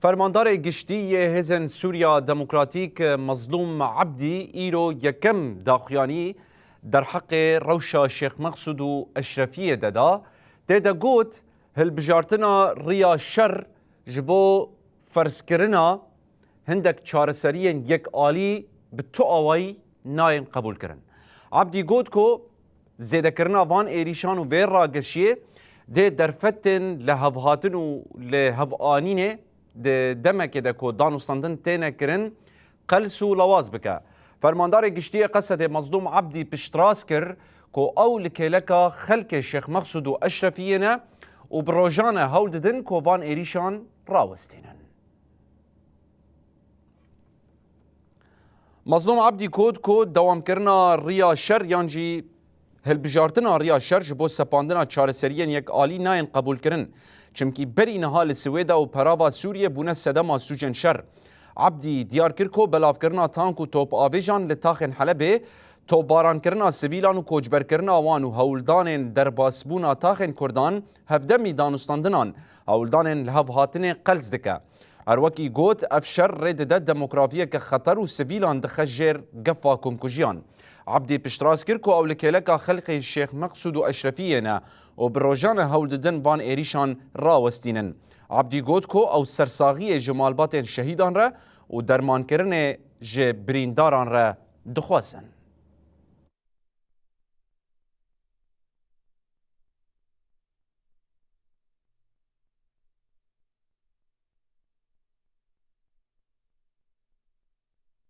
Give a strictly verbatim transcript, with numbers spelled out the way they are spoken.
Fermandarê Giştî yê Hêzên Sûriya Demokratîk Mezlûm Ebdî îro yekem daxuyanî derheqê rewşa Şêx Meqsûd û Eşrefiyê de da. Tê de got, hilbijartina riya şer ji bo ferzkirina hindek çareseriyên yekalî bi tu awayî nayên qebûlkirin. Ebdî got ku zêdekirina van êrîşan û vê rageşiyê dê derfetên lihevhatin û lihevînanê di demekê de ku danûstandin têne kirin, qels û lawaz bike. Fermandarê Giştî yê Qesedê Mezlûm Ebdî piştrast kir ku ew li kêleka xelkê Şêx Meqsûd û Eşrefiyê ne û bi rojan e hewl didin ku van êrîşan rawestînin. Mezlûm Ebdî got ku dewamkirina riya şer yan jî hilbijartina riya şer ji bo sepandina çareseriyên yekalî nayên qebûlkirin. Çimkî berî niha li Swêda û perava Sûriyê bûne sedema sûcên şer. Ebdî diyar kir ku belavkirina tank û topavêjan li taxên Helebê, topbarankirina sivîlan û koçberkirina wan û hewldanên derbasbûna taxên Kurdan hevdemî danûstandinan, hewldanên lihevhatinê qels dike. Her wekî got, ev şer rê dide demografiyeke xeter û sivîlan dixe jêr gefa komkujiyan. Ebdî piştrast kir ku ew li kêleka xelkê Şêx Meqsûd û Eşrefiyê ne û bi rojan e hewl didin van êrîşan rawestînin. Ebdî got ku ew sersaxiyê ji malbatên şehîdan re û dermankirinê ji birîndaran re dixwazin.